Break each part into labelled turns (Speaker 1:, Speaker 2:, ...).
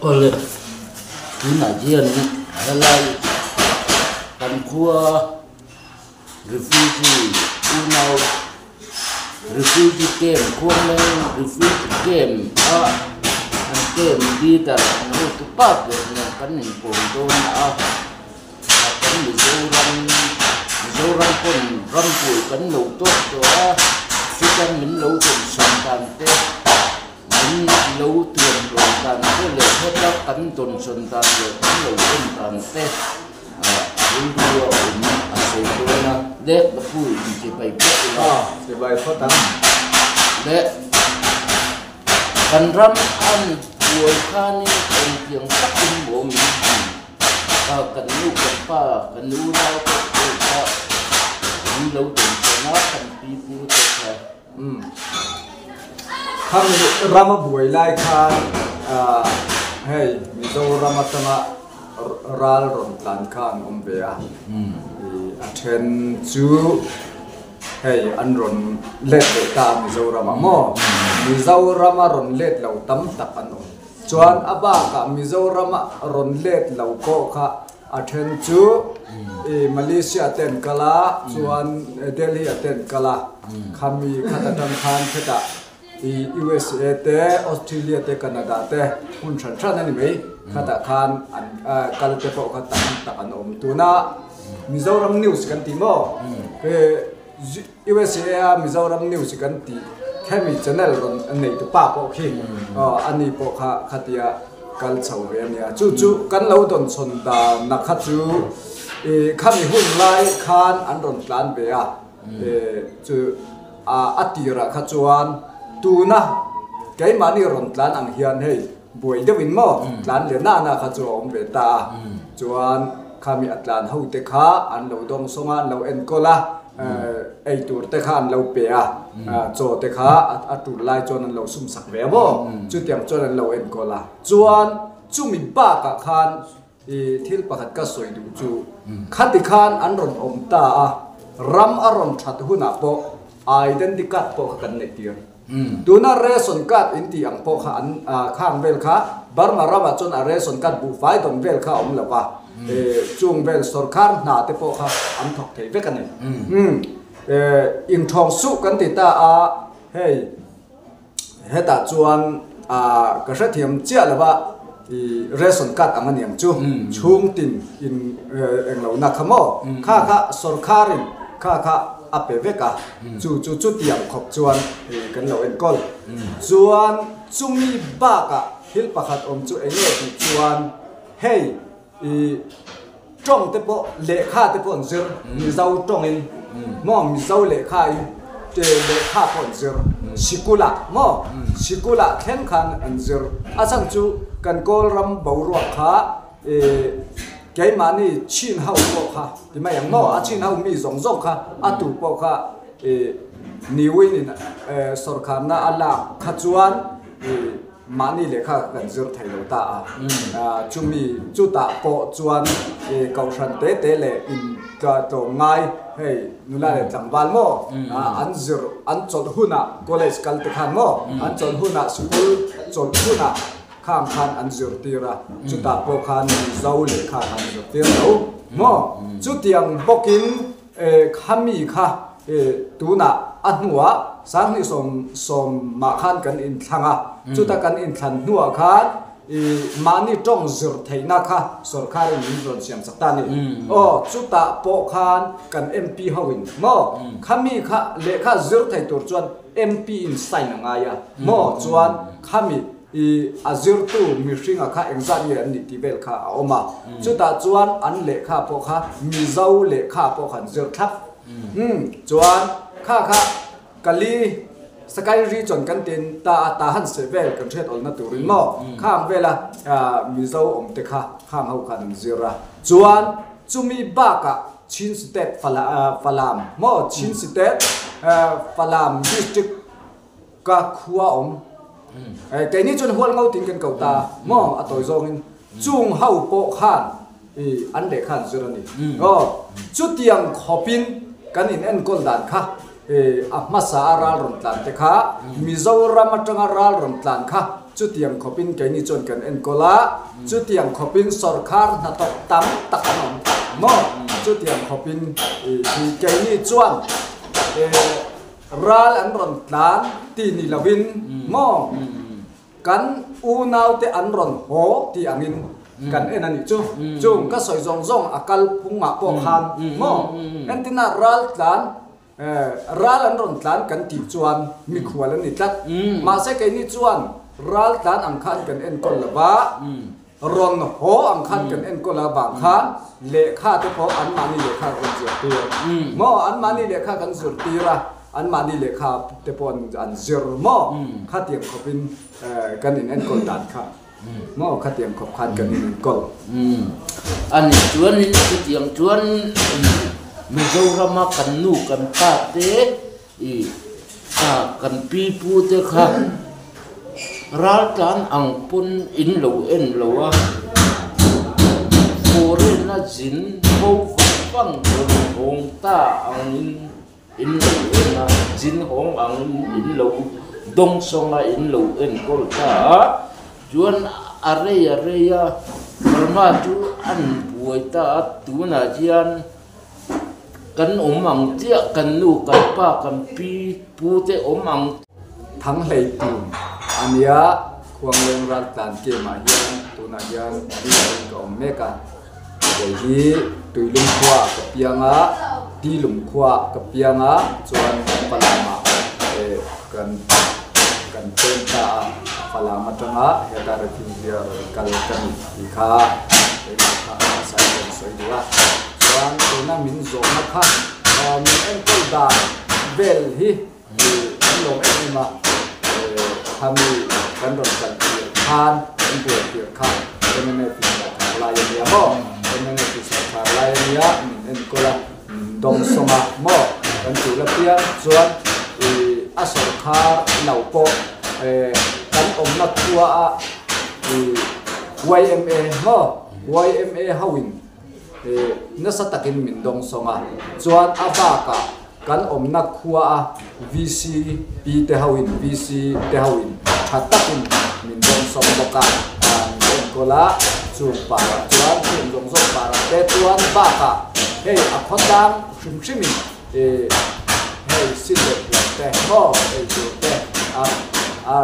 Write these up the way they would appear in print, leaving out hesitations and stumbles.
Speaker 1: Awle, tunah hian helai kan khua refugee unau refugee camp khuangleng refugee camp a an camp leader an hotu pa ber nen kan inpawm dawn a kan Mizoram Mizoram pawn rambuai kan lo tawk tawh a chutan min lo dawnsam dan te min lo tuam hlawm dan te leh heta kan dawnsawn dan leh kan lo en dan te a rilru a awm a sawi dawn a leh ka pu inchibai phawt ila
Speaker 2: chibai phawt ang
Speaker 1: leh kan ram an buai khanin engtiang takin maw min han a kan nu kan pa kan unau te pawh kha min lo dawnsawn a kan pi pu te kha.
Speaker 2: Umm. Khang rama buai lai khan hei Mizoram atanga ral rawn tlan kha an awm ve a, a then chu hei an rawn let leh ta a Mizoramah maw? Mizorama rawn let lo tam tak an awm. Chuan a bakah Mizorama rawn let lo pawh kha A then chu i Malaysia te an kal a, chuan Delhi ah te an kal a, khami khat atang khan khetah i USA te, Australia te, Canada te hmun hran hran a ni mai, khatah khan an kal te pawh kha tam tak an awm. Tuna Mizoram news kan ti maw? USA a Mizoram news kan tih khemi channel rawn nei tu pa pawh khi a ni pawh kha khatia kal chho ve a nia. Chu chu kan lo dawn chhawn dan na kha chu i khami hun lai khan an rawn tlan ve a, chu a tirah kha chuan tuna keimahni rawn tlan ang hian hei buai deuhin maw tlan leh nana kha chu a awm ve ta a, chuan khami a tlan ho te kha an lo dawng sawng a, an lo enkawl a. Ei tur te kha an lo pe a, chaw te kha a tul lai chuan an lo sum sak ve a maw? Chutiang chuan an lo enkawl a. Chuan chumi bakah khan i thil pakhat ka sawi duh chu khati khan an rawn awm ta a, ram a rawn that hunah pawh identity card pawh kha kan neih tir. Tuna ration card in tih ang pawh kha an khang vel kha Burma ramah chuan a ration card buhfai dawn vel kha a awm lo va. Chung vel sorkar hna te pawh kha an thawk thei vek a ni. Inthawng suh kan ti ta a, hei hetah chuan ka hrethiam chiah lo va, i ration card ang a niang chu, chhungtin in englohna kha maw, kha kha sorkarin kha kha a pe vek a, chu chu chutiang khawp chuan kan lo enkawl. Chuan chumi bakah thil pakhat awm chu eng nge tih chuan, Hei i tawng te pawh lehkha te pawh an zir Mizo tawngin maw Mizo lehkha in lehkha pawh an zir sikulah maw sikulah thleng khan an zir a chhan chu kan kawl ram boruak kha i keimahni chin ho pawh kha ti mai ang maw a chin ho mi zawng zawng kha a tu pawh kha i niwin in sawrkharna a lak kha chuan i Mahni lehkha kan zir thei lo ta a, chumi chutah pawh chuan kohhran te te leh in tlawm ngai hei nula leh tlangval maw an zir an chawlh hunah college kal te khan maw an chawlh hunah sikul chawlh hunah khang khan an zirtir a, chutah pawh khan Mizo lehkha khan zirtir lo maw chutiang bawkin Khami kha tunah a hnuah sanghnih sawm sawmah khan kan inthlang a, chuta kan inthlan hnuah khan mahni tawng zir theihna kha sawrkharin min rawn siam chak ta a ni. Aw, chutah pawh khan kan MP hoin maw khami kha lehkha zir thei tur chuan MP in sign a ngai a maw chuan khami I a zirtu mihringa kha engzat nge an nih tih vel kha a awm a, chutah chuan an lehkha pawh kha Mizo lehkha pawh khan zir thlap. Umm chuan kha kha Kali Sakai region kan tin ta a ta han seh vel kan hriat awlna turin maw khang vela Mizo awm te kha khang ho khan an zir a, chuan chumi bakah Chin State Falam maw Chin State Falam District Ka khua awm. Keini chuan hual ngo tiin kan ko ta maw a tawi zawngin chung ho pawh khan i an lehkha an zir a ni. Aw chutiang khawpin kan in enkawl dan kha i a hmasa a ral rawn tlan te kha Mizoram atanga ral rawn tlan kha. Chutiang khawpin keini chuan kan enkawl a, chutiang khawpin sawrkhar hnathawk tam tak an awm maw? Chutiang khawpin i keini chuan ral an rawn tlan ti ni loin maw? Kan unaute an rawn haw tih angin kan en a nih chu. Chung ka sawi zawng zawng a kal phungah pawh khan maw? Entina ral tlan Ral an rawn tlan kan tih chuan mikhual an ni tlat. Mahse keini chuan ral tlan ang khan kan enkawl lo va, rawn haw ang khan kan enkawl a vang khan lehkha te pawh anmahni lehkha kan rawn zirtir. Maw anmahni lehkha kan zirtir a, anmahni lehkha te pawh an zir maw? Khatiang khawpin kan in enkawl dan kha. Maw khatiang khawp khan kan in enkawl.
Speaker 1: A nih chuanin chutiang chuan Mizorama kan nu kan pa te i kan pi pu te kha raltlan ang pawn in lo en lo a, foreign a zin ho vang vang rawn hawng ta angin In lo en a, zin hawng angin in lo dawng sawng a, in lo enkawl ta a, chuan a rei a rei a, Burma chu an buai ta a, tunah hian kan awm ang chiah, kan nu, kan pa, kan pi, pu te awm ang.
Speaker 2: Thanghlei tun a nia, Khuangleng Raltlan Camp-ah hian tunah hian biakin ka awm mek a. Kei hi Tuilum khua ka piang a, Tilum khua ka piang a, chuan Falamah kan kan peng ta a, Falam atanga heta refugee a rawn kal ka ni tih kha keimah kha a hmasa in rawn sawi duh a. Chuan tuna min zawhna kha min enkawl dan vel hi kan lawm em em a, khami kan rawn kal tir khan, kan buai tir kha mnf in sawrkhar lai a nia maw, mnf in sawrkhar lai a nia min enkawl a, min dawng sawng a maw, kan tih la piang chuan a sawrkhar lo pawh kan awmna khua a yma maw, yma ho in nasa takin min dawng sawng a, chuan a bakah Kan awmna khua a VC pi te ho in VC te ho in tha takin min rawn sawm bawk a, min enkawl a, chung parah chuan chung zawng zawng parah te chuan bakah hei a khawtlang hrim hrim in hei sin leh puan te maw ei tur te a a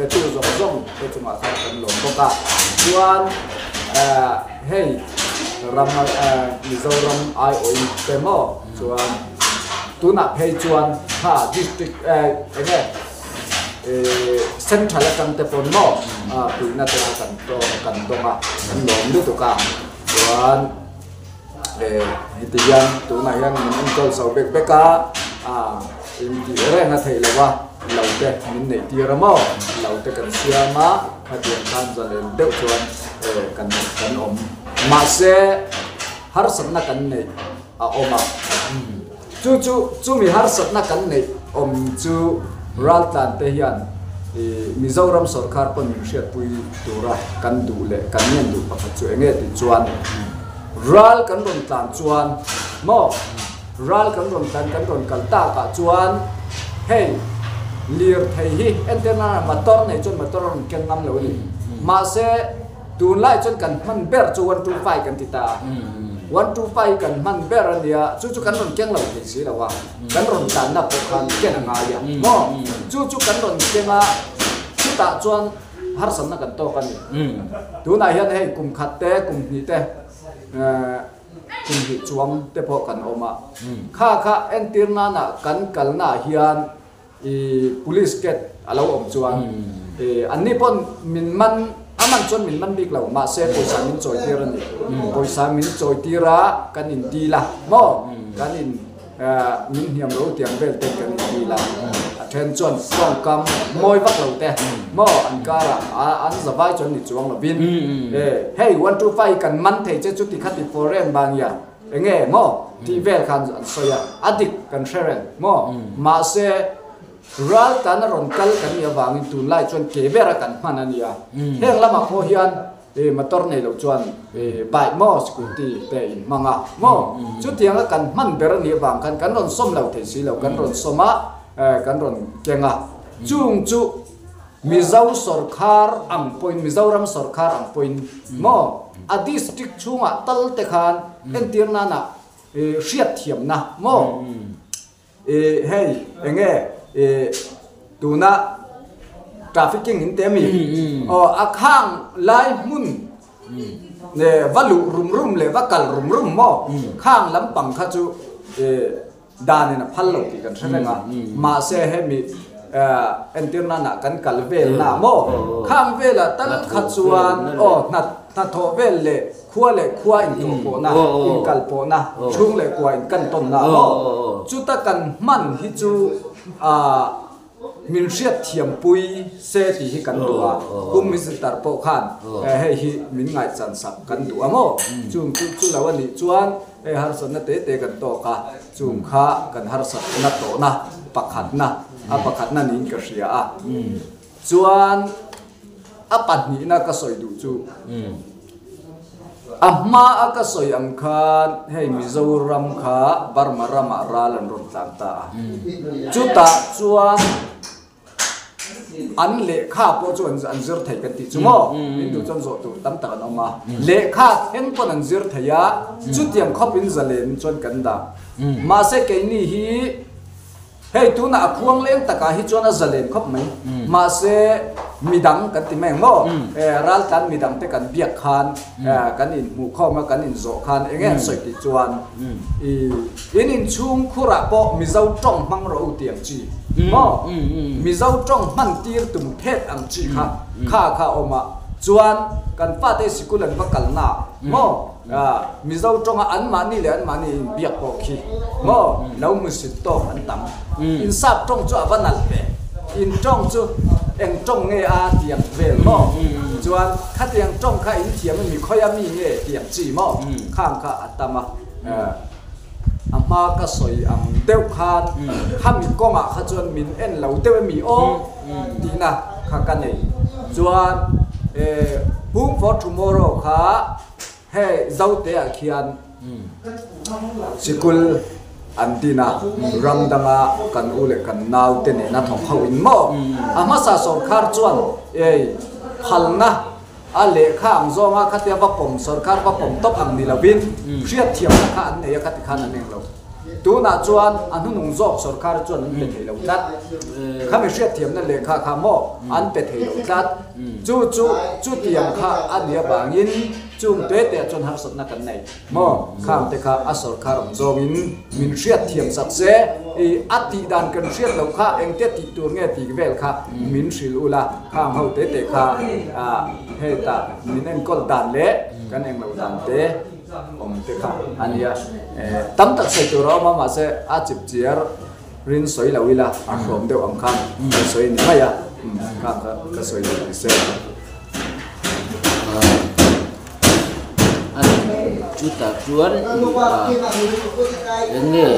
Speaker 2: petu zawng zawng te chungah khan kan lawm bawk a, chuan hei ram Mizoram aiawhin te maw. Chuan tunah phei chuan kha district eh enge eh central atang te pawn maw ah puihna te kha kan tawng kan dawng a kan lawm lutuk a chuan eh heti hian tunah hian min enkawl chho bek bek a ah intih reng a theih loh a lo te min neih tir a maw lo te kan siam a khatiang khan zalen deuh chuan eh kan kan awm mahse harsatna kan neih. a awm a. Chu chu chumi harsatna kan neih awm chu raltlan te hian Mizoram sawrkar pawn min hriatpui tura kan duh leh kan ngen duh pakhat chu enge tih chuan ral kan rawn tlan chuan maw ral kan rawn tlan kan rawn kal takah chuan hei lirthei hi entirna motor nei chuan motor a rawn ken ngam lo a ni. Mahse Tunlai chuan kan hman ber chu 125 kan ti ta a, 125 kan hman ber a nia, chu chu kan rawn keng lo thei si lo a, kan rawn tlanna pawh khan ken a ngai a maw, chu chu kan rawn keng a, chutah chuan harsatna kan tawk a ni. Tunah hian hei kum khat te, kum hnih te, kum hnih chuang te pawh kan awm a, kha kha entir nana kan kalnaah hian I police gate a lo awm chuan i anni pawn min man a man chuan min man bik lo mahse pawisa min chawi tir a ni pawisa min chawi tir a kan in dil a maw kan in min hniam lo tiang vel te kan in dil a a then chuan tawngkam mawi vak lo te maw an karah an zavai chuan ni chuang lovin hei 125 kan man thei che chuti khati foreign bangya Enge maw tih vel khan an sawi a, a dik kan hre reng maw? Mahse, ral tan a rawn kal kan nih avangin tunlai chuan ke bera kan hman a ni a. Heng lamah pawh hian motor nei lo chuan bike maw scooty te in hmang a maw? Chutianga kan hman ber a nih avang khan kan rawn sawm lo thei si lo, kan rawn sawm a, kan rawn keng a. Chung chu. Mizo sawrkhar ang pawhin, Mizoram sawrkhar ang pawhin maw a district chhungah tal te khan entir nana hriatthiamna maw hei enge tuna trafficking in te ami aw a khang lai hmun va luh rum rum leh va kal rum rum maw khang lampang kha chu Danin a phal lo tih kan hre reng a, mahse hemi entir nana kan kal vel na maw? Khang velah tal kha chuan aw hnathawh vel leh khua leh khua intlawh pawhna, inkal pawhna, chhung leh kua inkan tawnna maw? Chuta kan hman hi chu Min hriat thiampui se tih hi kan duh a, Home Minister pawh khan hei hi min ngaihchan sak kan duh a maw? Chung chu chu lo a nih chuan hei harsatna te te kan tawk a, chung kha kan harsatna tawhna pakhatna a pakhatna niin ka hria a. Chuan a pahnihna ka sawi duh chu A hma a ka sawi ang khan hei Mizoram kha Burma ramah ral an rawn tlan ta a, chutah chuan an lehkha pawh chu an zir thei kan tih chu maw? Min duh chuan zawh tur tam tak an awm a, lehkha thleng pawn an zir thei a, chutiang khawpin zalen chuan kan dah. Mahse keini hi. Hei tunah a khuang leng takah hi chuan a zalen khawp mai. Mahse midang kan ti mai ang maw? Raltlan midang te kan biak khan kan inhmuh khawm a, kan inzawh khan eng nge an sawi tih chuan in inchhung khurah pawh Mizo tawng hmang rawh u tih ang chi maw? Mizo tawng hman tir tum phet ang chi kha kha kha a awm a. Chuan kan fate sikul an va kalna maw? Mizo tawnga anmahni leh anmahni inbiak pawh khi maw lo hmusit tawk an tam. Insap tawng chu a va nalh ve. In tawng chu eng tawng nge a tiang vel maw? Chuan khatiang tawng kha in thiam a mi khawia mi nge tiang chi maw? Khang kha a tam a. A hma ka sawi ang deuh khan khami kawngah kha chuan min en lo deuh emi aw tihna kha ka nei. Chuan Home for Tomorrow kha Hei Zote-ah khian sikul an din a, ram danga kan u leh kan naute nena thawk ho in maw? A hmasa sawrkhar chuan ei phalna a lehkha ang zawnga khatia va pawm sawrkhar va pawm tawp ang ni lovin hriatthiamna kha an nei a khati khan an eng lo. Tunah chuan a hnunung zawk sawrkhar chuan an pe thei lo tlat. Khami hriatthiamna lehkha kha maw an pe thei lo tlat. Chu chu chutiang kha a nih avangin chung te te ah chuan harsatna kan nei maw? Khang te kha a sawrkhar awm zawngin min hriatthiam sak se, i a tih dan kan hriat loh kha engtia tih tur nge tih vel kha min hrilh ula, khang ho te te kha hetah min enkawl dan leh kan englo dan te awm te kha a nia. Tam tak sawi tur a awm a, mahse a chipchiar. Rin sawi lo ila a hrawm deuh ang khan ka sawi ni mai a, kha kha ka sawi lo ni se.
Speaker 1: A ni, chutah chuan eng nge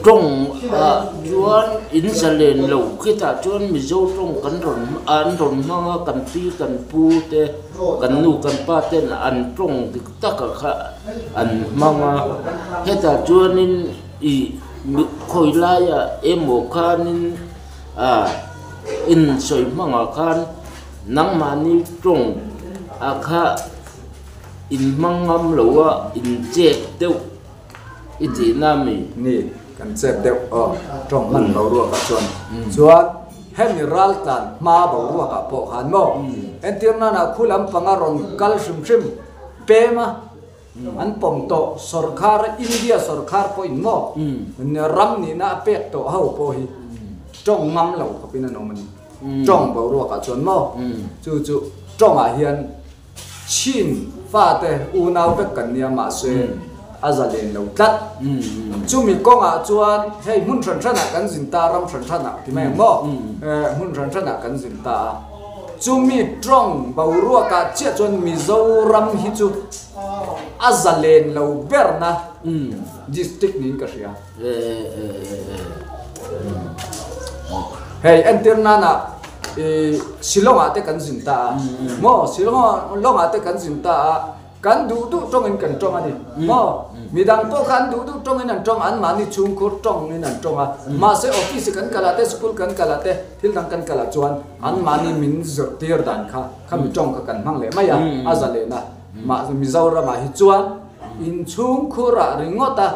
Speaker 1: Tawng ah chuan in zalen lo khitah chuan Mizo tawng kan rawn an rawn hmang a, kan pi kan pu te kan nu kan pa ten an tawng dik taka kha an hmang a, hetah chuanin ih khawi laiah emaw khanin ah insawi hmangah khan nangmahni tawng ah kha inhmang ngam lo a inchep deuh. I tihna mi?
Speaker 2: Ni, kan chep deuh aw, tawng hman boruakah chuan. Chuan hemi raltlan hma boruakah pawh khan maw? Entir nana khu lampanga rawn kal hrim hrim pem a, an pawm tawh sawrkhar, India sawrkhar pawhin maw ram nihna a pek tawh ho pawh hi tawng ngam lo khawpin an awm a ni. Tawng boruakah chuan maw? Chu chu tawngah hian Chin fate unau vek kan nia mahse a zalen lo tlat. Chumi kawngah chuan hei hmun hran hranah kan zin ta a, ram hran hranah ti mai ang maw? Hmun hran hranah kan zin ta a. Chumi tawng boruakah chiah chuan Mizoram hi chu a zalen lo berna district niin ka hria. Hei entir nana i Shillong ah te kan zin ta a maw Shillong ah te kan zin ta a. Kan duh duh tawngin kan tawng a ni maw? Midang pawh kha an duh duh tawngin an tawng, anmahni chhungkhur tawngin an tawng a. Mahse office kan kal ah te, school kan kal ah te, thil dang kan kal ah chuan anmahni min zirtir dan kha, khami tawng kha kan hmang leh mai a, a za lehna. Mahse Mizoramah hi chuan inchhungkhur ah ringawt a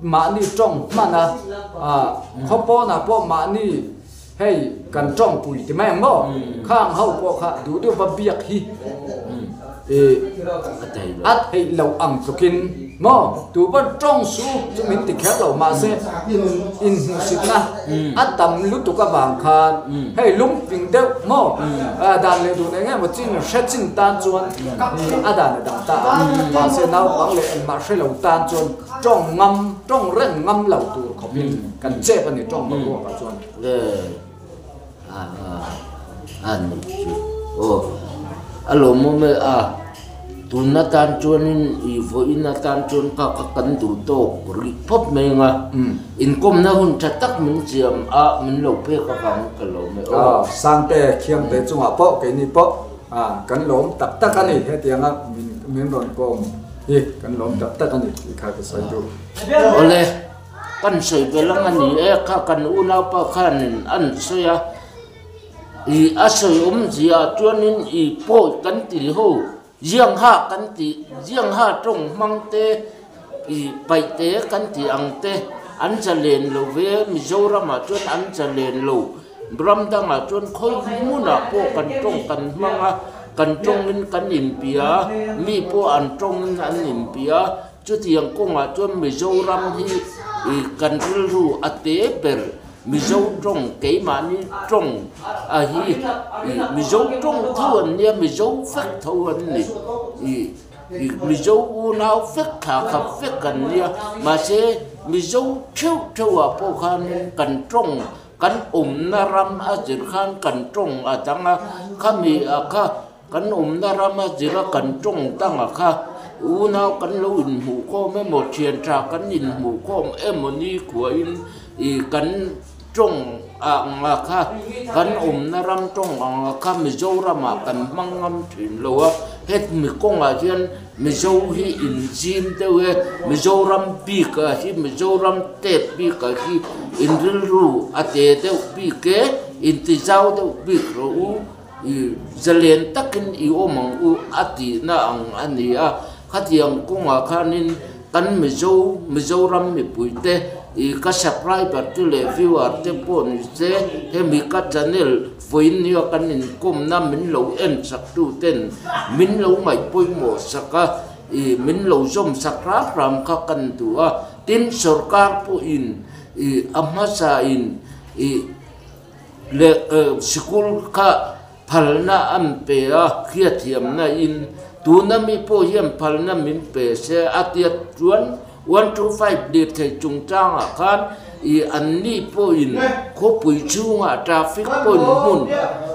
Speaker 2: mahni tawng hman a, khaw pawnah pawh mahni hei kan tawng pui ti mai ang maw? Khang ho pawh kha duh duh va biak hi a theih loh ang tlukin maw? Tu pawn tawng su chu min ti kher lo mahse inhmuhsitna a tam lutuk avang khan hei lungping deuh maw? Dan leh dun eng emaw chin hre chin tan chuan a dan a dang ta a, mahse naupang leh engmah hre lo tan chuan Tawng ngam, tawng reng ngam lo tur khawpin kan chep a ni tawng boruakah chuan.
Speaker 1: Le a a ni chu aw a lawmawm e a tun atan chuanin i vawiin atan chuan ka ka kan duh tawk rih phawp mai ang a inkawmna hun tha tak min siam a min lo pek avangin ka lawm e aw.
Speaker 2: Sangte Khiangte chungah pawh keini pawh kan lawm tak tak a ni hetianga min rawn kawm. Hi kan lawm tak tak a ni tih kha ka sawi duh.
Speaker 1: Awle, kan sawi belh ang a ni e, kha kan unaupa khanin an sawi a, i a sawi awmzia ah chuanin i pawi kan ti ho, ziang ha kan ti, ziang ha tawng hmang te, i paih te kan ti ang te, an zalen lo ve, Mizoram ah chuan an zalen lo. Ram dangah chuan khawi hmunah pawh kan tawng kan hmang a, kan tawngin kan inpia, mi pawh an tawngin an inpia. Chutiang kawngah chuan Mizoram hi kan rilru a te ber. Mizo tawng, keimahni tawng a hi Mizo tawng tho an nia, Mizo vek tho an ni. Mizo unau vek thla khat vek an nia, mahse Mizo theuh theuhah pawh khanin kan tawng Kan awmna ram a zir khan kan tawng a dang a, khami a kha kan awmna ram a zir a kan tawng dang a kha unau kan lo inhmuh khawm emaw thian tha kan inhmuh khawm emaw ni khuahin ih kan tawng ang a kha kan awmna ram tawng ang a kha Mizoramah kan hmang ngam thin lo a, hemi kawngah hian Mizo hi inzim deuh e, Mizoram bik ah hi Mizoram tep bik ah hi in rilru a te deuh bik e, inti zau deuh bik rawh u, i zalen takin i awm ang u a tihna ang a ni a, khatiang kawngah khanin kan Mizo Mizoram mipui te i ka subscriber te leh viewer te pawh ni se hemi ka channel Vawiin nia kan inkawmna min lo en sak tu ten min lo ngaih pawimawh sak a, ih min lo zawm sak ram ram kha kan duh a, tin sorkar pawhin ih a hmasa in ih leh sikul kha phalna an pe a, hriatthiamna in tuna mi pawh hian phalna min pe se a tiat chuan 125 lirthei chungchangah khan ih an ni pawhin khawpui chhungah traffic point hmun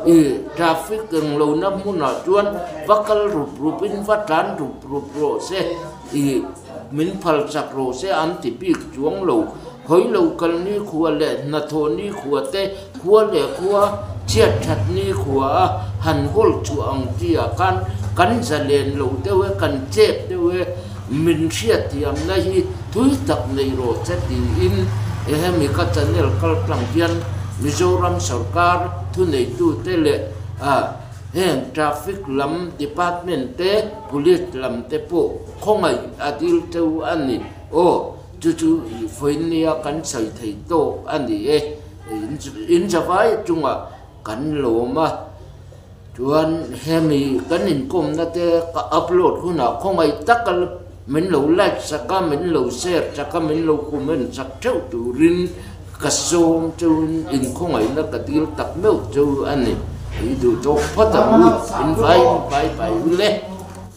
Speaker 1: ih traffic eng lohna hmunah chuan va kal rup rupin va tlan rup rup rawh se ih min phal chak rawh se an ti bik chuang lo. Hawi lo kal ni khua leh hnathawh ni khua te khua leh khua chhiat that ni khua a han hawl chhuah ang tihah khan kan zalen lo deuh e kan chep deuh e. Min hriatthiamna hi thui tak nei rawh che tiin hemi ka channel kal tlang hian Mizoram sorkar thuneitute leh heng traffic lam department te police lam te pawh khawngaih a dil teuh a ni. Aw chu chu vawiin nia kan sawi thei tawk a ni e. In zavai chungah kan lawm a. Chuan hemi kan inkawmna te ka upload hunah khawngaih taka min lo like sak a, min lo share sak a, min lo comment sak theuh turin ka sawm cheuin inkhawngaihna ka dil tak meuh cheu a ni. I duh tawk phawt ang u, in vai vai vai u le.